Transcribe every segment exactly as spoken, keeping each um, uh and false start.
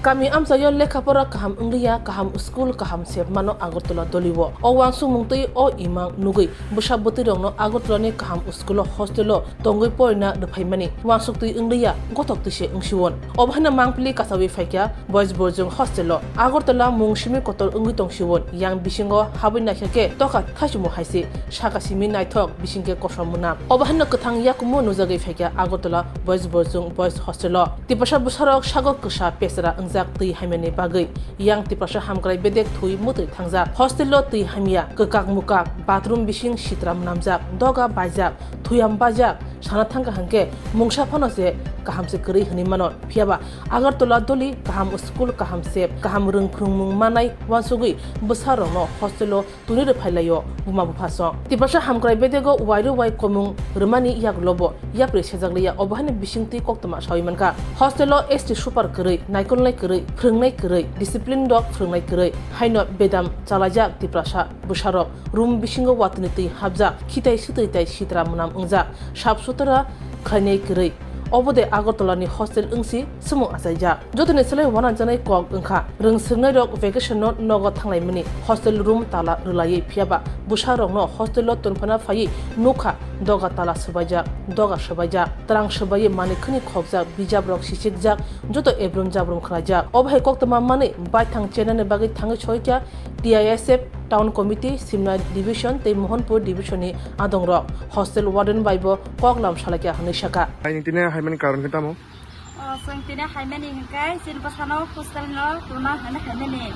Kami amchaio lekha pora kaham wngliya, kaham school, kaham sep mano Agartala dolio. O uansukmung tei o imang nugwi bwsa bwtwi rokno Agartala ni kaham school o hostel o tongwi porina rwphaimani uansuk twi wngliya, gothok twi se wngsiwon. Obo haino mangpili kasawi phaikha Boys Boarding hostel o. Agartala mung simi kotor wngwi tongsiwon, yang bisingo habwi naikha khe tokha thaisumo hai se. Saka simi naithok, bisingkhe kosom mwnam. Obo haino kwthang yakumo nujagwi phaikha Agartala Boys Boarding Boys Hostel o. Tiprasa bwsarok sago kwsa pesra wngjak twi hamyani bagwi. Yang Tiprasa hamkrai bedek thwi mwtwi thangjak. Hostel o twi hamya, kwkak mukak, bathroom bising sitra mwnamjak, doga baijak, thuyam bajak, sana thangkha hwnkhe mungsa phano se kaham se kwrwi hwnwi mano. Phiyaba Agartala doli kaham school, kaham sep, kaham rwng phrwngmung manai uansugwi bwsarokno hostel o tuni rwphai laio buma bupha song. Tiprasa hamkrai bedego uairwi uai komung rwmani yagulobo yapri sejak liya, obo haino bisingtwi koktwma sawi mankha. Hostel o S T super kwrwi, naikolnai kwrwi, phrwngnai kwrwi, discipline rok phrwngnai kwrwi, haino bedam chalaijak Tiprasa bwsarok. Room bisingo watwini twi hapjak, khitai swtwi tai sitra mwnam wngjak, sap sutra khlainai kwrwi. Obo de Agartala ni hostel wngsi swmung achaijak. Jotoni slai uanangjaknai kok wngkha, rwng swrwngnairok vacation no nogo thanglaimani, hostel room tala rwlaiwi, phiyaba bwsarokno hostel o tonphana phaiwi nukha, doga tala swbaijak, doga swbaijak, twrang swbaiwi manwi khwni khokjak, bijaprok sisikjak, joto ebrum jabrum khlaijak. Obo hai koktwma manwi baithang chenani bagwi thangwi soikha T I S F Town Committee, Simna Division tei Mohanpur Division ni adongrok. Hostel warden bai bo koklam salaikha hwnwi sakha. Hai tini haimani karon khe tamo? O, chwng tini haimani hwnkhe chini bwsano hostel no tuna hwnwi haimani.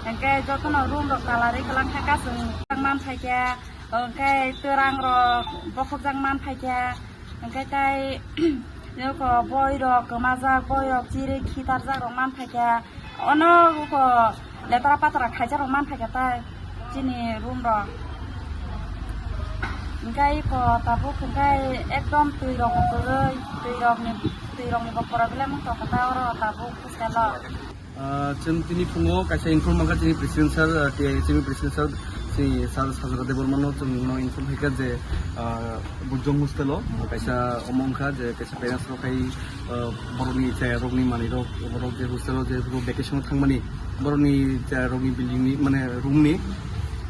Hwnkhe jotono room rok tala rwi kwlangkha, chwng man phaikha, hwnkhe twrang rok bokhokjak man phaikha, hwnkhe tai nokho boi rok kwmajak, boi rok chiri khitarjak rok man phaikha, ono uko letara patara khaijak rok man phaikha tai chini room rok. Hwnkhe iko tabuk hwnkhe ekdom twi rok kwrwi, twi rokni, twi rokni bo problem wng tongkha ta oro tabuk hostel o. Ah, chwng tini phungo kaisa inform mankha chini president sir, ah, T I S F ni president sir, chini sir Sajra Debbarma no chwng no inform khaikha je, ah, Bujong hostel o kaisa omo wngkha je kaisa parents rok hai, ah, borokni chaya rokni manwi rok, borok je hostel o je vacation o thangmani, borokni chaya rokni building ni, mane room ni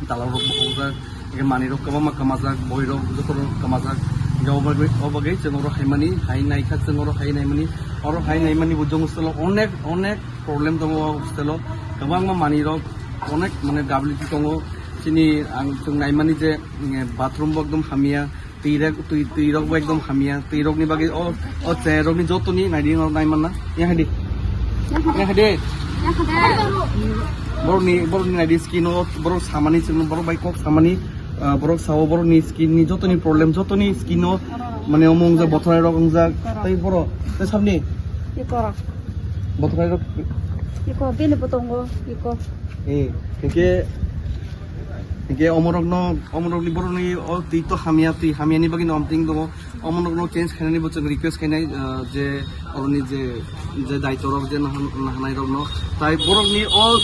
tala rok bokhokjak, hwnkhe manwi rok kwbangma kwmajak, boi rok joto rok kwmajak, hwnkhe o bagwi, o bagwi chwng oro haimani, hai naikha chwng oro hai naimani, oro hai naimani Bujong hostel o onek, onek problem tongo o hostel o, kwbangma manwi rok onek mane W T tongo, chini ang chwng naimani je, mm, bathroom bo ekdom hamya, twi rok, twi, twi rok bo ekdom hamya, twi rok ni bagwi o, o chaya rok ni joto ni naidi no naimanna, ya hadi, ya hadi, borok ni, borok ni naidi skin o, borok samani chwng borok bai kok samani, ah, borok sao borok ni skin ni joto ni problem, joto ni skin o mane omo wngjak, bothrai rok wngjak, tei borok, tei sabni? Iko. Bothrai rok. Iko, bini bo tongo, iko. Eh, hwnkhe, hwnkhe omorokno, omorokni borokni o twi to hamya, twi hamyani bagwino omting tongo. Omorokno change khainani bo chwng request khainai, ah, je oroni je, je daityo rok je nahan-, nahanai rokno. Tai borokni o,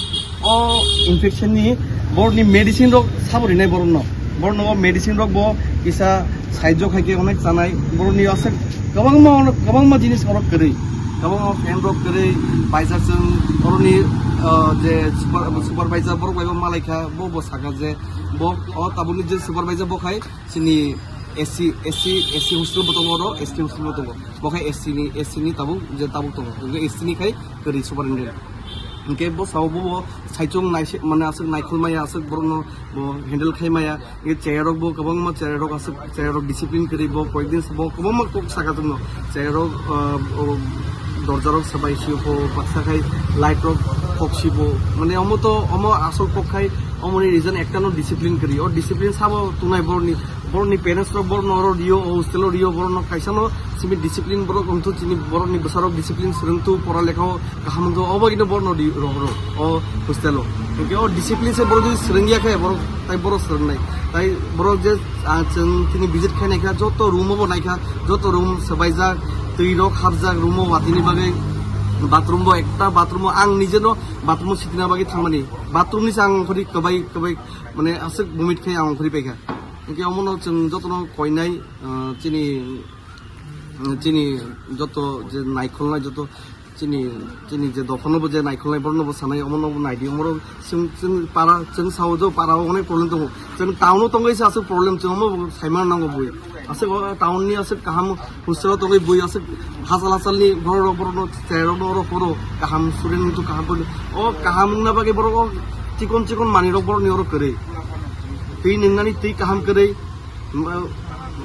o infection ni borokni medicine rok sabo rinai borokno. Borokno o medicine rok bo kisa sahajyo khaikhe onek chanai. Borokni aswk kwbangma, kwbangma jinis orok kwrwi. Kwbangma fan rok kwrwi, paisa chwng oroni, ah, je super-, supervisor borok bai bo malaikha, bo, bo sakha je bo o tabukni je supervisor bo khai chini S C, S C, S C hostel bo tongo oro, S T hostel bo tongo. Bo khai S C ni, S C ni tabuk je tabuk tongo. Hwnkhe S C ni khai kwrwi superintendent. Hwnkhe bo sao bo, bo saichung naise-, mane aswk naikhol maya, aswk borokno bo handle khai maya. Hwnkhe chaya rok bo kwbangma chaya rok aswk, chaya rok discipline kwrwi bo koyekdin se bo kwbangma kok saka chwngno. Chaya rok, ah, o dorja rok swbai sio bo baksa khai light rok kok si bo. Mane omo to, omo asol kok khai omoni reason ekta no discipline kwrwi. O discipline sabo tunai borokni, borokni parents rok borokno oro rio, o hostel o rio, borokno kaisa no simi discipline borok wngthu chini borokni bwsarok discipline swrwngthu pora lekha o kaham wngthu, obo ino borokno di rohoro o hostel o. Hwnkhe o discipline se borok jodi swrwngya khe borok tai borok swrwngnai. Tai borok je, ah, chwng tini visit khai naikha, joto room o bo naikha, joto room swbaijak, twi rok hapjak room o watini bagwi, bathroom bo ekta bathroom o ang nije no bathroom o sitina bagwi thangmani, bathroom ni se ang ongkhorwi kwbai kwbai mane aswk vomit khai ang ongkhorwi paikha. Hwnkhe omono chwng jotono koinai, ah, chini, chini joto je naikholnai joto Chini, chini je dophano bo je naikolnai borokno bo sanai, omono bo naidi, omorok chwng, chwng para, chwng sao jo para o onek problem tongo. Chwng town o tongwi se aswk problem, chwng omo bo saimano nango bui. Aswk o town ni aswk kaham hostel o tongwi bui aswk hachal hachal ni borok rok, borokno cherai rokno oro horo kaham student wngthok kaham pori. O kaham wngna bagwi borok o chikon chikon manwi rok borokni oro kwrwi. Twi nwngnani twi kaham kwrwi. Ma-,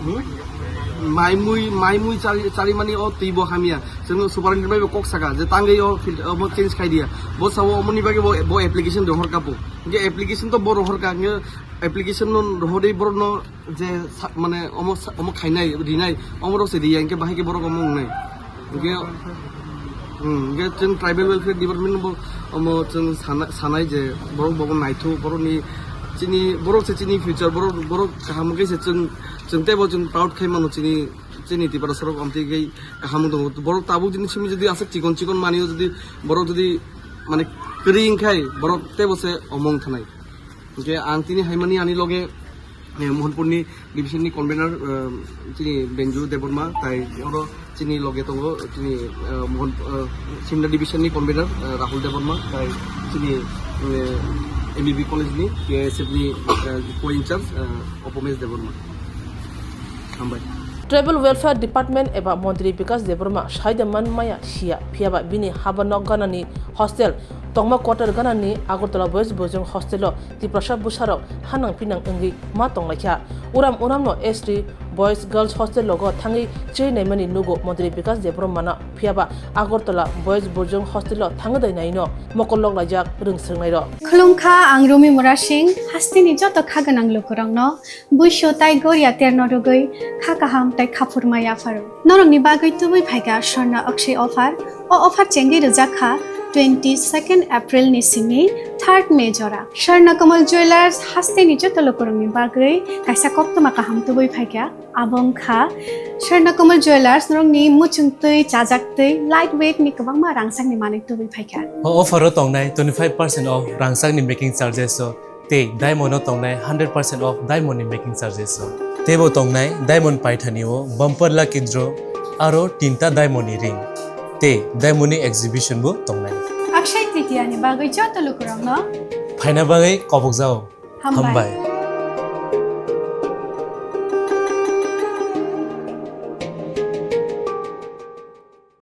hmm? Mai mui, mai mui chari, charimani o twi bo hamya. Chwng superintendent bai bo kok saka je tangwi o fil-, omo change khai diya. Bo sao omoni bagwi bo, bo application rohor kapo. Hingke application to bo rohor ka, hingke application no rohorwi borokno je sa-, mane omo sa-, omo khainai, rinai, omorok se riya, hingke bahai khe borok omo wngnai. Hingke, hmm, hingke chwng tribal welfare department bo omo chwng sana-, sanai je borok bo naithok, borokni chini, borok se chini future, borok, borok kaham khe se chwng, chwng teibo chwng proud khai mano chini, chini Tiprasa rok amtwi khe kaham wng tongo. Borok tabuk jini simi jodi aswk chikon chikon manwi o jodi borok jodi mane kwrwi wngkhai borok teibo se omo wng thanai. Hingke ang tini haimani ani loge, eh, Mohanpurni division ni convener, eh, chini Benju Debbarma, tai oro chini loge tongo, chini, eh, Mohan, eh, Simla division ni convener, eh, Rahul Debbarma, tai chini, eh, M B B college ni K S F ni, eh, co-in-charge, eh, Upamesh Debbarma. Hambai. Tribal Welfare Department eba Montri Bikas Debbarma saida man maya siya, phiyaba bini haba nok ganani hostel, tongma quarter ganani Agartala Boys Boyjwng hostel o Tiprasa bwsarok hanang pinang wngwi ma tonglaikha. Uram uramno S T Boys Girls Hostel logo thangwi chwi naimani nugo Montri Bikas Debbarmano, phiyaba Agartala Boys Boyjwng Hostel o thangwi dai naino mokol lok laijak rwng swrwngnairok. Khulumkha, ang Rumi Murasing, hasteni joto kha gwnang lukurokno Buisu tai goria terno rwgwi kha kaham tai khaphurma yapharo. Norokni bagwi tubui phaikha Swarna Akshay offer. O offer chengwi rwjak kha twenty second April ni simi third May jora. Swarna Kamal Jewellers hasteni joto lukurokni bagwi kaisa koktwma kaham tubui phaikha. Abo wngkha Swarna Kamal Jewellers norokni muchungtwi, chajaktwi, light weight ni kwbangma rangchakni manwi tubui phaikha. O offer o tongnai twenty five percent off rangchakni making charges o. Tei diamond o tongnai hundred percent off diamond ni making charges o. Teibo tongnai diamond paithani o bumper lucky draw aro tinta diamond ni ring tei diamond ni exhibition bo tongnai. Akshay Tritiya ni bagwi joto lukurokno phaina bagwi kobokjao. Hambai. Hambai.